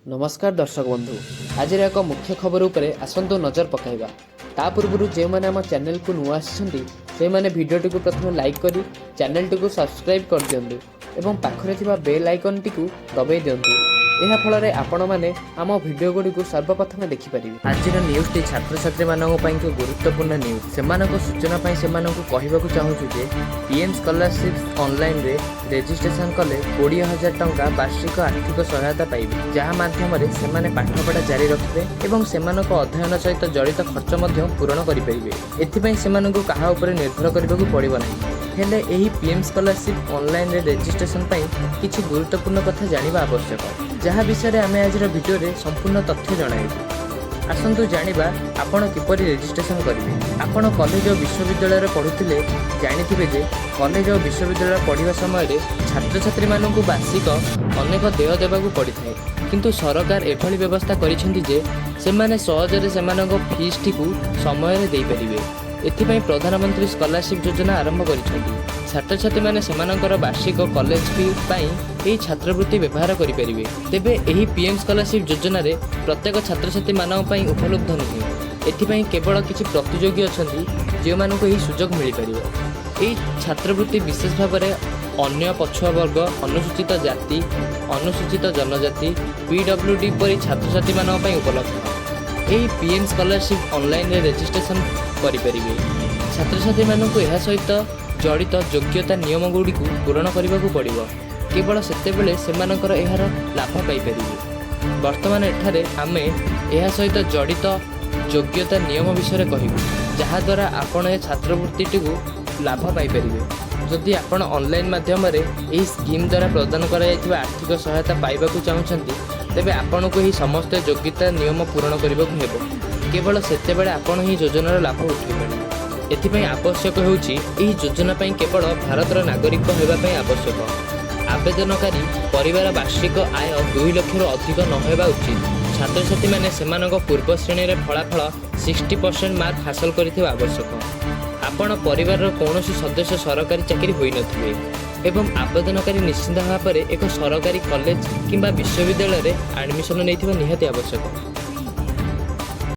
ନମସ୍କାର ଦର୍ଶକ ବନ୍ଧୁ, ଆଜିର ଏକ ମୁଖ୍ୟ ଖବର ଉପରେ ଆସନ୍ତୁ ନଜର ପକାଇବା। ତା ପୂର୍ବରୁ ଯେଉଁମାନେ ଆମ ଚ୍ୟାନେଲକୁ ନୂଆ ଆସିଛନ୍ତି, ସେଇମାନେ ଭିଡ଼ିଓଟିକୁ ପ୍ରଥମେ ଲାଇକ୍ କରି ଚ୍ୟାନେଲଟିକୁ ସବସ୍କ୍ରାଇବ୍ କରିଦିଅନ୍ତୁ ଏବଂ ପାଖରେ ଥିବା ବେଲ୍ ଆଇକନ୍ଟିକୁ ଦବାଇ ଦିଅନ୍ତୁ। ଏହା ଫଳରେ ଆପଣମାନେ ଆମ ଭିଡ଼ିଓ ଗୁଡ଼ିକୁ ସର୍ବପ୍ରଥମେ ଦେଖିପାରିବେ। ଆଜିର ନ୍ୟୁଜ୍ଟି ଛାତ୍ରଛାତ୍ରୀମାନଙ୍କ ପାଇଁ ଏକ ଗୁରୁତ୍ୱପୂର୍ଣ୍ଣ ନ୍ୟୁଜ୍। ସେମାନଙ୍କ ସୂଚନା ପାଇଁ ସେମାନଙ୍କୁ କହିବାକୁ ଚାହୁଁଛୁ ଯେ ପିଏମ୍ ସ୍କଲାରସିପ୍ ଅନଲାଇନରେ ରେଜିଷ୍ଟ୍ରେସନ କଲେ 20,000 ଟଙ୍କା ବାର୍ଷିକ ଆର୍ଥିକ ସହାୟତା ପାଇବେ, ଯାହା ମାଧ୍ୟମରେ ସେମାନେ ପାଠପଢ଼ା ଜାରି ରଖିବେ ଏବଂ ସେମାନଙ୍କ ଅଧ୍ୟୟନ ସହିତ ଜଡ଼ିତ ଖର୍ଚ୍ଚ ମଧ୍ୟ ପୂରଣ କରିପାରିବେ। ଏଥିପାଇଁ ସେମାନଙ୍କୁ କାହା ଉପରେ ନିର୍ଭର କରିବାକୁ ପଡ଼ିବ ନାହିଁ। ହେଲେ ଏହି ପିଏମ୍ ସ୍କଲାରସିପ୍ ଅନଲାଇନରେ ରେଜିଷ୍ଟ୍ରେସନ ପାଇଁ କିଛି ଗୁରୁତ୍ୱପୂର୍ଣ୍ଣ କଥା ଜାଣିବା ଆବଶ୍ୟକ, ଯାହା ବିଷୟରେ ଆମେ ଆଜିର ଭିଡ଼ିଓରେ ସମ୍ପୂର୍ଣ୍ଣ ତଥ୍ୟ ଜଣାଇବୁ। ଆସନ୍ତୁ ଜାଣିବା ଆପଣ କିପରି ରେଜିଷ୍ଟ୍ରେସନ କରିବେ। ଆପଣ କଲେଜ ଓ ବିଶ୍ୱବିଦ୍ୟାଳୟରେ ପଢ଼ୁଥିଲେ ଜାଣିଥିବେ ଯେ କଲେଜ ଓ ବିଶ୍ୱବିଦ୍ୟାଳୟ ପଢ଼ିବା ସମୟରେ ଛାତ୍ରଛାତ୍ରୀମାନଙ୍କୁ ବାର୍ଷିକ ଅନେକ ଦେୟ ଦେବାକୁ ପଡ଼ିଥାଏ। କିନ୍ତୁ ସରକାର ଏଭଳି ବ୍ୟବସ୍ଥା କରିଛନ୍ତି ଯେ ସେମାନେ ସହଜରେ ସେମାନଙ୍କ ଫିସ୍ଟିକୁ ସମୟରେ ଦେଇପାରିବେ। ଏଥିପାଇଁ ପ୍ରଧାନମନ୍ତ୍ରୀ ସ୍କଲାରସିପ୍ ଯୋଜନା ଆରମ୍ଭ କରିଛନ୍ତି। ଛାତ୍ରଛାତ୍ରୀମାନେ ସେମାନଙ୍କର ବାର୍ଷିକ କଲେଜ ଫି ପାଇଁ ଏହି ଛାତ୍ରବୃତ୍ତି ବ୍ୟବହାର କରିପାରିବେ। ତେବେ ଏହି ପିଏମ୍ ସ୍କଲାରସିପ୍ ଯୋଜନାରେ ପ୍ରତ୍ୟେକ ଛାତ୍ରଛାତ୍ରୀମାନଙ୍କ ପାଇଁ ଉପଲବ୍ଧ ନୁହେଁ। ଏଥିପାଇଁ କେବଳ କିଛି ପ୍ରତିଯୋଗୀ ଅଛନ୍ତି, ଯେଉଁମାନଙ୍କୁ ଏହି ସୁଯୋଗ ମିଳିପାରିବ। ଏହି ଛାତ୍ରବୃତ୍ତି ବିଶେଷ ଭାବରେ ଅନ୍ୟ ପଛୁଆ ବର୍ଗ, ଅନୁସୂଚିତ ଜାତି, ଅନୁସୂଚିତ ଜନଜାତି, ପିଡବ୍ଲ୍ୟୁଡି ପରି ଛାତ୍ରଛାତ୍ରୀମାନଙ୍କ ପାଇଁ ଉପଲବ୍ଧ। ଏହି ପିଏମ୍ ସ୍କଲାରସିପ୍ ଅନଲାଇନରେ ରେଜିଷ୍ଟ୍ରେସନ କରିପାରିବେ। ଛାତ୍ରଛାତ୍ରୀମାନଙ୍କୁ ଏହା ସହିତ ଜଡ଼ିତ ଯୋଗ୍ୟତା ନିୟମଗୁଡ଼ିକୁ ପୂରଣ କରିବାକୁ ପଡ଼ିବ। କେବଳ ସେତେବେଳେ ସେମାନଙ୍କର ଏହାର ଲାଭ ପାଇପାରିବେ। ବର୍ତ୍ତମାନ ଏଠାରେ ଆମେ ଏହା ସହିତ ଜଡ଼ିତ ଯୋଗ୍ୟତା ନିୟମ ବିଷୟରେ କହିବୁ, ଯାହାଦ୍ୱାରା ଆପଣ ଏ ଛାତ୍ରବୃତ୍ତିଟିକୁ ଲାଭ ପାଇପାରିବେ। ଯଦି ଆପଣ ଅନଲାଇନ୍ ମାଧ୍ୟମରେ ଏହି ସ୍କିମ୍ ଦ୍ୱାରା ପ୍ରଦାନ କରାଯାଇଥିବା ଆର୍ଥିକ ସହାୟତା ପାଇବାକୁ ଚାହୁଁଛନ୍ତି, ତେବେ ଆପଣଙ୍କୁ ଏହି ସମସ୍ତ ଯୋଗ୍ୟତା ନିୟମ ପୂରଣ କରିବାକୁ ହେବ। କେବଳ ସେତେବେଳେ ଆପଣ ଏହି ଯୋଜନାର ଲାଭ ଉଠାଇ ପାରିବେ। ଏଥିପାଇଁ ଆବଶ୍ୟକ ହେଉଛି, ଏହି ଯୋଜନା ପାଇଁ କେବଳ ଭାରତର ନାଗରିକ ହେବା ପାଇଁ ଆବଶ୍ୟକ। ଆବେଦନକାରୀ ପରିବାର ବାର୍ଷିକ ଆୟ 2 ଲକ୍ଷରୁ ଅଧିକ ନ ହେବା ଉଚିତ। ଛାତ୍ରଛାତ୍ରୀମାନେ ସେମାନଙ୍କ ପୂର୍ବ ଶ୍ରେଣୀରେ ଫଳାଫଳ 60% ମାର୍କ ହାସଲ କରିଥିବା ଆବଶ୍ୟକ। ଆପଣ ପରିବାରର କୌଣସି ସଦସ୍ୟ ସରକାରୀ ଚାକିରି ହୋଇନଥିବେ ଏବଂ ଆବେଦନକାରୀ ନିଶ୍ଚିତ ଭାବରେ ଏକ ସରକାରୀ କଲେଜ କିମ୍ବା ବିଶ୍ୱବିଦ୍ୟାଳୟରେ ଆଡ଼ମିସନ ନେଇଥିବା ନିହାତି ଆବଶ୍ୟକ।